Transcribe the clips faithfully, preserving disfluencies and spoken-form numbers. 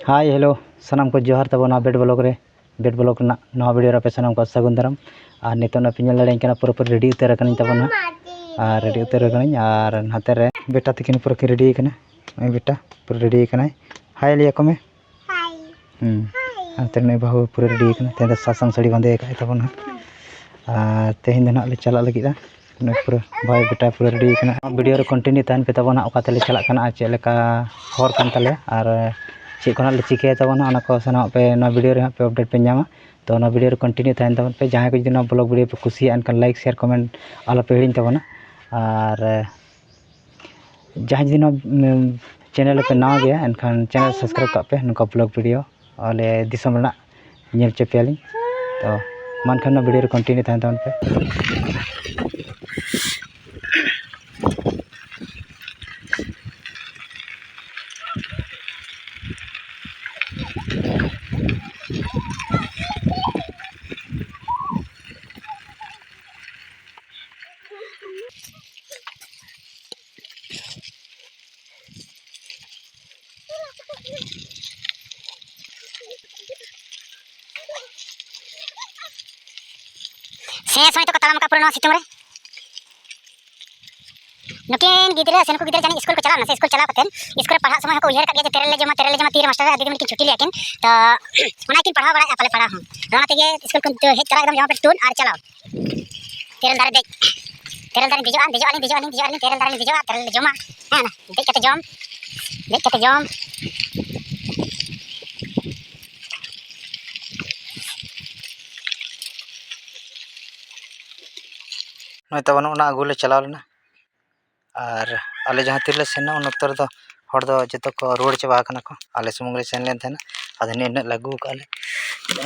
ᱦᱟᱭ, hello, ᱥᱟᱱᱟᱢ ᱠᱚ ᱡᱚᱦᱟᱨ ᱛᱟᱵᱚᱱ ᱱᱚᱣᱟ ᱵᱮᱴ ᱵᱞᱚᱜ ᱨᱮ, ᱵᱮᱴ ᱵᱞᱚᱜ ᱨᱮᱱᱟᱜ ᱱᱚᱣᱟ ᱵᱷᱤᱰᱤᱭᱳ ᱨᱮ ᱟᱯᱮ ᱥᱟᱱᱟᱢ ᱠᱚ ᱥᱟᱹᱜᱩᱱ ᱫᱟᱨᱟᱢ᱾ ᱟᱨ ᱱᱤᱛᱚᱜ ᱱᱚᱣᱟ ᱯᱮ ᱧᱮᱞ ᱫᱟᱲᱮᱭᱟᱹᱧ ᱠᱟᱱᱟ, ᱯᱩᱨᱟᱹᱯᱩᱨᱤ ᱨᱮᱰᱤ ᱩᱛᱟᱹᱨ ᱟᱠᱟᱱᱟᱹᱧ ᱛᱟᱵᱚᱱ ᱱᱟᱦᱟᱜ᱾ ᱟᱨ ᱨᱮᱰᱤ ᱩᱛᱟᱹᱨ ᱟᱠᱟᱱᱟᱹᱧ, ᱟᱨ ᱱᱟᱛᱮ ᱨᱮ ᱵᱮᱴᱟ ᱛᱤᱠᱤᱱ ᱯᱩᱨᱟᱹ ᱠᱤᱱ ᱨᱮᱰᱤ ᱟᱠᱟᱱᱟ᱾ ᱱᱚᱜᱼᱚᱭ ᱵᱮᱴᱟ ᱯᱩᱨᱟᱹ ᱨᱮᱰᱤ ᱟᱠᱟᱱᱟᱭ, ᱦᱟᱭ ᱞᱟᱹᱭ ᱟᱠᱚ ᱢᱮ᱾ ᱦᱩᱸ᱾ ᱟᱨ ᱱᱚᱛᱮ ᱨᱮ ᱱᱩᱭ ᱵᱟᱹᱦᱩ ᱯᱩᱨᱟᱹ ᱨᱮᱰᱤ ᱟᱠᱟᱱᱟ, ᱛᱮᱦᱮᱧ ᱫᱚ ᱥᱟᱥᱟᱝ ᱥᱟᱹᱲᱤ ᱵᱟᱸᱫᱮ ᱟᱠᱟᱫ ᱛᱟᱵᱚᱱ ᱱᱟᱦᱟᱜ᱾ ᱟᱨ ᱛᱮᱦᱮᱧ ᱫᱚ ᱱᱟᱦᱟᱜ ᱞᱮ ᱪᱟᱞᱟᱜ ᱞᱟᱹᱜᱤᱫᱼᱟ᱾ ᱱᱩᱭ ᱯᱩᱨᱟᱹ ᱵᱷᱟᱭ ᱵᱮᱴᱟ ᱯᱩᱨᱟᱹ ᱨᱮᱰᱤ ᱟᱠᱟᱱᱟ᱾ ᱵᱷᱤᱰᱤᱭᱳ ᱨᱮ ᱠᱚᱱᱴᱤᱱᱤᱭᱩ ᱛᱟᱦᱮᱱ ᱯᱮ ᱛᱟᱵᱚᱱ ᱦᱟᱸᱜ, ᱚᱠᱟ ᱛᱮᱞᱮ ᱪᱟᱞᱟᱜ ᱠᱟᱱᱟ ᱟᱨ ᱪᱮᱫ ᱞᱮᱠᱟ ᱦᱚᱨ ᱠᱟᱱ ᱛᱟᱞᱮᱭᱟ ᱟᱨ ᱪᱮᱫ ᱠᱚ ᱱᱟᱦᱟᱜ ᱞᱮ ᱪᱤᱠᱟᱹᱭᱟ ᱛᱟᱵᱚᱱ ᱦᱟᱸᱜ, ᱚᱱᱟ ᱠᱚ ᱥᱟᱱᱟᱢᱟᱜ ᱯᱮ ᱱᱚᱣᱟ ᱵᱷᱤᱰᱤᱭᱳ ᱨᱮ ᱦᱟᱸᱜ ᱯᱮ ᱟᱯᱰᱮᱴ ᱯᱮ ᱧᱟᱢᱟ᱾ ᱛᱚ ᱱᱚᱣᱟ ᱵᱷᱤᱰᱤᱭᱳ ᱨᱮ ᱠᱚᱱᱴᱤᱱᱤᱭᱩ ᱛᱟᱦᱮᱱ ᱛᱟᱵᱚᱱ ᱯᱮ᱾ ᱡᱟᱦᱟᱸᱭ ᱠᱚ ᱡᱩᱫᱤ ᱱᱚᱣᱟ ᱵᱞᱚᱜ ᱵᱷᱤᱰᱤᱭᱳ ᱯᱮ ᱠᱩᱥᱤᱭᱟᱜᱼᱟ, ᱮᱱᱠᱷᱟᱱ ᱞᱟᱭᱤᱠ, ᱥᱮᱭᱟᱨ, ᱠᱚᱢᱮᱱᱴ ᱟᱞᱚ ᱯᱮ ᱦᱤᱲᱤᱧ ᱛᱟᱵᱚᱱᱟ᱾ ᱟᱨ ᱡᱟᱦᱟᱸᱭ ᱡᱩᱫᱤ ᱱᱚᱣᱟ ᱪᱮᱱᱮᱞ ᱨᱮᱯᱮ ᱱᱟᱣᱟ ᱜᱮᱭᱟ, ᱮᱱᱠᱷᱟᱱ ᱪᱮᱱᱮᱞ ᱥᱟᱵᱥᱠᱨᱟᱭᱤᱵᱽ ᱠᱟᱜ ᱯᱮ᱾ ᱱᱚᱝᱠᱟ ᱵᱞᱚᱜ ᱵᱷᱤᱰᱤᱭᱳ ᱟᱞᱮ ᱫᱤᱥᱚᱢ ᱨᱮᱱᱟᱜ ᱧᱮᱞ ᱦᱚᱪᱚ ᱯᱮᱭᱟᱞᱤᱧ᱾ ᱛᱚ ᱢᱟ ᱮᱱᱠᱷᱟᱱ ᱱᱚᱣᱟ ᱵᱷᱤᱰᱤᱭᱳ ᱨᱮ ᱠᱚᱱᱴᱤᱱᱤᱭᱩ ᱛᱟᱦᱮᱱ ᱛᱟᱵᱚᱱ ᱯᱮ᱾ ᱥᱮ ᱥᱚᱭ ᱛᱮᱠᱚ ᱛᱟᱲᱟᱢ ᱟᱠᱟᱫ ᱯᱩᱨᱟᱹ ᱱᱚᱣᱟ ᱥᱤᱛᱩᱝ ᱨᱮ᱾ ᱱᱩᱠᱤᱱ ᱜᱤᱫᱽᱨᱟᱹ ᱥᱮ ᱱᱩᱠᱩ ᱜᱤᱫᱽᱨᱟᱹ ᱡᱟᱹᱱᱤᱡ ᱥᱠᱩᱞ ᱠᱚ ᱪᱟᱞᱟᱣ ᱞᱮᱱᱟ, ᱥᱮ ᱥᱠᱩᱞ ᱪᱟᱞᱟᱣ ᱠᱟᱛᱮᱫ ᱥᱠᱩᱞ ᱨᱮ ᱯᱟᱲᱦᱟᱜ ᱥᱚᱢᱚᱭ ᱦᱚᱸᱠᱚ ᱩᱭᱦᱟᱹᱨ ᱟᱠᱟᱫ ᱜᱮᱭᱟ ᱡᱮ ᱛᱮᱨᱮᱞ ᱞᱮ ᱡᱚᱢᱟ, ᱛᱮᱨᱮᱞ ᱞᱮ ᱡᱚᱢᱟ, ᱛᱤᱨᱮ ᱢᱟᱥᱴᱟᱨ ᱟᱨ ᱫᱤᱫᱤᱢᱩᱱᱤ ᱠᱤᱱ ᱪᱷᱩᱴᱤ ᱞᱮᱭᱟ ᱠᱤᱱ᱾ ᱛᱚ ᱚᱱᱟ ᱠᱤᱱ ᱯᱟᱲᱦᱟᱣ ᱵᱟᱲᱟᱭᱮᱫᱼᱟ ᱯᱟᱞᱮ ᱯᱟᱲᱦᱟᱣ ᱦᱚᱸ᱾ ᱚᱱᱟ ᱛᱮᱜᱮ ᱥᱠᱩᱞ ᱠᱷᱚᱱ ᱦᱮᱡ ᱛᱚᱨᱟ ᱮᱠᱫᱚᱢ ᱡᱟᱢᱟ ᱯᱮᱱᱴ ᱛᱩᱫ ᱟᱨ ᱪᱟᱞᱟᱣ᱾ ᱛᱮᱨᱮᱞ ᱫᱟᱨᱮ ᱫᱮᱡ, ᱛᱮᱨᱮᱞ ᱫᱟᱨᱮ ᱫᱮᱡᱚᱜᱼᱟ, ᱫᱮᱡᱚᱜᱼᱟ ᱞᱤᱧ, ᱫᱮᱡᱚᱜᱼᱟ ᱞᱤᱧ, ᱫᱮᱡᱚᱜᱼᱟ ᱞᱤᱧ, ᱛᱮᱨᱮᱞ ᱫᱟᱨᱮ ᱞᱤᱧ ᱫᱮᱡᱚᱜᱼᱟ, ᱛᱮᱨᱮᱞ ᱞᱮ ᱡᱚᱢᱟ᱾ ᱦᱮᱸ, ᱚᱱᱟ ᱫᱮᱡ ᱠᱟᱛᱮ ᱡᱚᱢ, ᱫᱮᱡ ᱠᱟᱛᱮ ᱡᱚᱢ᱾ ᱱᱚᱜᱼᱚᱭ ᱛᱟᱵᱚᱱ ᱚᱱᱟ ᱟᱹᱜᱩ ᱞᱮ ᱪᱟᱞᱟᱣ ᱞᱮᱱᱟ᱾ ᱟᱨ ᱟᱞᱮ ᱡᱟᱦᱟᱸ ᱛᱤᱨᱮᱞᱮ ᱥᱮᱱ ᱮᱱᱟ, ᱩᱱ ᱚᱠᱛᱚ ᱨᱮᱫᱚ ᱦᱚᱲ ᱫᱚ ᱡᱚᱛᱚ ᱠᱚ ᱨᱩᱣᱟᱹᱲ ᱪᱟᱵᱟ ᱟᱠᱟᱱᱟ ᱠᱚ᱾ ᱟᱞᱮ ᱥᱩᱢᱩᱝ ᱞᱮ ᱥᱮᱱ ᱞᱮᱱ ᱛᱟᱦᱮᱱᱟ᱾ ᱟᱫᱚ ᱱᱤᱱᱟᱹᱜ ᱞᱮ ᱟᱹᱜᱩ ᱟᱠᱟᱫᱼᱟ ᱞᱮ,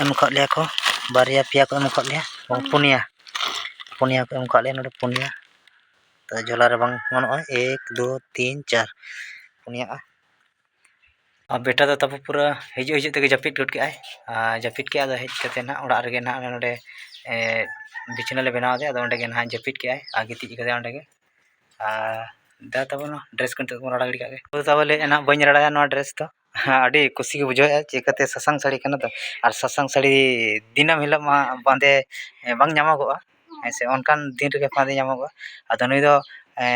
ᱮᱢ ᱟᱠᱟᱫ ᱞᱮᱭᱟ ᱠᱚ ᱵᱟᱨᱭᱟ ᱯᱮᱭᱟ ᱠᱚ ᱮᱢ ᱟᱠᱟᱫ ᱞᱮᱭᱟ, ᱚ, ᱯᱩᱱᱭᱟ, ᱯᱩᱱᱭᱟ ᱠᱚ ᱮᱢ ᱟᱠᱟᱫ ᱞᱮᱭᱟ ᱱᱚᱰᱮ, ᱯᱩᱱᱭᱟ᱾ ᱛᱚ ᱡᱷᱚᱞᱟ ᱨᱮ ᱵᱟᱝ ᱜᱟᱱᱚᱜᱼᱟ, ᱮᱠ, ᱫᱩ, ᱛᱤᱱ, ᱪᱟᱨ, ᱯᱩᱱᱭᱟᱜᱼᱟ᱾ ᱟᱨ ᱵᱮᱴᱟ ᱫᱚ ᱛᱟᱵᱚ ᱯᱩᱨᱟᱹ ᱦᱤᱡᱩᱜ ᱦᱤᱡᱩᱜ ᱛᱮᱜᱮ ᱡᱟᱹᱯᱤᱫ ᱜᱚᱫ ᱠᱮᱜᱼᱟᱭ᱾ ᱟᱨ ᱡᱟᱹᱯᱤᱫ ᱠᱮᱜᱼᱟ, ᱟᱫᱚ ᱦᱮᱡ ᱠᱟᱛᱮ ᱱᱟᱦᱟᱜ ᱚᱲᱟᱜ ᱨᱮᱜᱮ ᱱᱟᱦᱟᱜ ᱱᱚᱰᱮ, ᱮ, ᱵᱤᱪᱷᱱᱟᱹ ᱞᱮ ᱵᱮᱱᱟᱣ ᱟᱫᱮᱭᱟ, ᱟᱫᱚ ᱚᱸᱰᱮ ᱜᱮ ᱱᱟᱦᱟᱜ ᱡᱟᱹᱯᱤᱫ ᱠᱮᱜᱼᱟᱭ ᱟᱨ ᱜᱤᱛᱤᱡ ᱠᱟᱫᱮᱭᱟ ᱚᱸᱰᱮ ᱜᱮ᱾ ᱟᱨ ᱫᱟ ᱛᱟᱵᱚ ᱱᱚᱣᱟ ᱰᱨᱮᱥ ᱠᱚ ᱱᱤᱛᱚᱜ ᱵᱚᱱ ᱨᱟᱲᱟ ᱜᱤᱰᱤ ᱠᱟᱜ ᱜᱮ᱾ ᱛᱚ ᱛᱟᱵᱚ ᱞᱟᱹᱭᱮᱫᱼᱟ ᱱᱟᱦᱟᱜ ᱵᱟᱹᱧ ᱨᱟᱲᱟᱭᱟ ᱱᱚᱣᱟ ᱰᱨᱮᱥ ᱫᱚ᱾ ᱦᱮᱸ, ᱟᱹᱰᱤ ᱠᱩᱥᱤ ᱜᱮ ᱵᱩᱡᱷᱟᱹᱣᱮᱫᱼᱟ, ᱪᱤᱠᱟᱹᱛᱮ ᱥᱟᱥᱟᱝ ᱥᱟᱹᱲᱤ ᱠᱟᱱᱟ ᱛᱚ᱾ ᱟᱨ ᱥᱟᱥᱟᱝ ᱥᱟᱹᱲᱤ ᱫᱤᱱᱟᱹᱢ ᱦᱤᱞᱳᱜ ᱢᱟ ᱵᱟᱸᱫᱮ, ᱮ, ᱵᱟᱝ ᱧᱟᱢᱚᱜᱚᱜᱼᱟ, ᱦᱮᱸ ᱥᱮ, ᱚᱱᱠᱟᱱ ᱫᱤᱱ ᱨᱮᱜᱮ ᱵᱟᱸᱫᱮ ᱧᱟᱢᱚᱜᱚᱜᱼᱟ᱾ ᱟᱫᱚ ᱱᱩᱭ ᱫᱚ, ᱮ,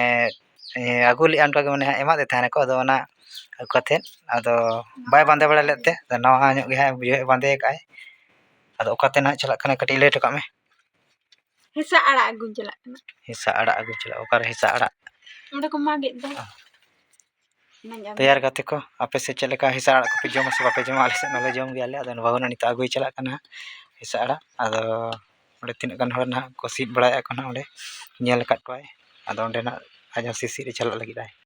ᱮ, ᱟᱹᱜᱩ ᱞᱮᱫᱼᱟ, ᱚᱱᱠᱟ ᱜᱮ ᱢᱟᱱᱮ ᱦᱟᱸᱜ ᱮᱢᱟᱫᱮ ᱛᱟᱦᱮᱱᱟᱠᱚ, ᱟᱫᱚ ᱚᱱᱟ ᱟᱹᱜᱩ ᱠᱟᱛᱮᱫ ᱟᱫᱚ ᱵᱟᱭ ᱵᱟᱸᱫᱮ ᱵᱟᱲᱟ ᱞᱮᱫ ᱛᱮ, ᱟᱫᱚ ᱱᱟᱣᱟ ᱧᱚᱜ ᱜᱮ ᱦᱟᱸᱜ ᱵᱩᱡᱷᱟᱹᱣ ᱵᱟᱸᱫᱮ ᱟᱠᱟᱫᱼᱟᱭ᱾ ᱟᱫᱚ ᱚᱠᱟᱛᱮ ᱱᱟᱦᱟᱜ ᱪᱟᱞᱟᱜ ᱠᱟᱱᱟ, ᱠᱟᱹᱴᱤᱡ ᱞᱟᱹᱭ ᱦᱚᱴᱚ ᱠᱟᱜ ᱢᱮ᱾ ᱦᱮᱸᱥᱟᱜ ᱟᱲᱟᱜ ᱟᱹᱜᱩᱧ ᱪᱟᱞᱟᱜ ᱠᱟᱱᱟ᱾ ᱦᱮᱸᱥᱟᱜ ᱟᱲᱟᱜ ᱟᱹᱜᱩᱧ ᱪᱟᱞᱟᱜ, ᱚᱠᱟᱨᱮ ᱦᱮᱸᱥᱟᱜ ᱟᱲᱟᱜ? ᱚᱸᱰᱮ ᱠᱚ ᱢᱟᱜᱮᱫ ᱫᱚ᱾ ᱚ᱾ ᱚᱱᱟᱧ ᱟᱹᱜᱩᱭᱟ᱾ ᱛᱮᱭᱟᱨ ᱜᱟᱛᱮ ᱠᱚ, ᱟᱯᱮ ᱥᱮᱫ ᱪᱮᱫ ᱞᱮᱠᱟ ᱦᱮᱸᱥᱟᱜ ᱟᱲᱟᱜ ᱠᱚᱯᱮ ᱡᱚᱢᱟ ᱥᱮ ᱵᱟᱯᱮ ᱡᱚᱢᱟ? ᱟᱞᱮ ᱥᱮᱫ ᱢᱟᱞᱮ ᱡᱚᱢ ᱜᱮᱭᱟᱞᱮ᱾ ᱟᱫᱚ ᱵᱟᱹᱦᱩ ᱱᱟᱜ ᱱᱤᱛᱚᱜ ᱟᱹᱜᱩᱭ ᱪᱟᱞᱟᱜ ᱠᱟᱱᱟ ᱦᱟᱸᱜ ᱦᱮᱸᱥᱟᱜ ᱟᱲᱟᱜ᱾ ᱟᱫᱚ ᱚᱸᱰᱮ ᱛᱤᱱᱟᱹᱜ ᱜᱟᱱ ᱦᱚᱲ ᱱᱟᱦᱟᱜ ᱠᱚ ᱥᱤᱫ ᱵᱟᱲᱟᱭᱮᱫᱼᱟ ᱠᱚ ᱱᱟᱦᱟᱜ, ᱚᱸᱰᱮ ᱧᱮᱞ ᱟᱠᱟᱫ ᱠᱚᱣᱟᱭ᱾ ᱟᱫᱚ ᱚᱸᱰᱮ ᱱᱟᱦᱟᱜ ᱟᱡ ᱦᱚᱸ ᱥᱤᱥᱤᱫ ᱮ ᱪᱟᱞᱟᱜ ᱞᱟᱹᱜᱤᱫ ᱟᱭ᱾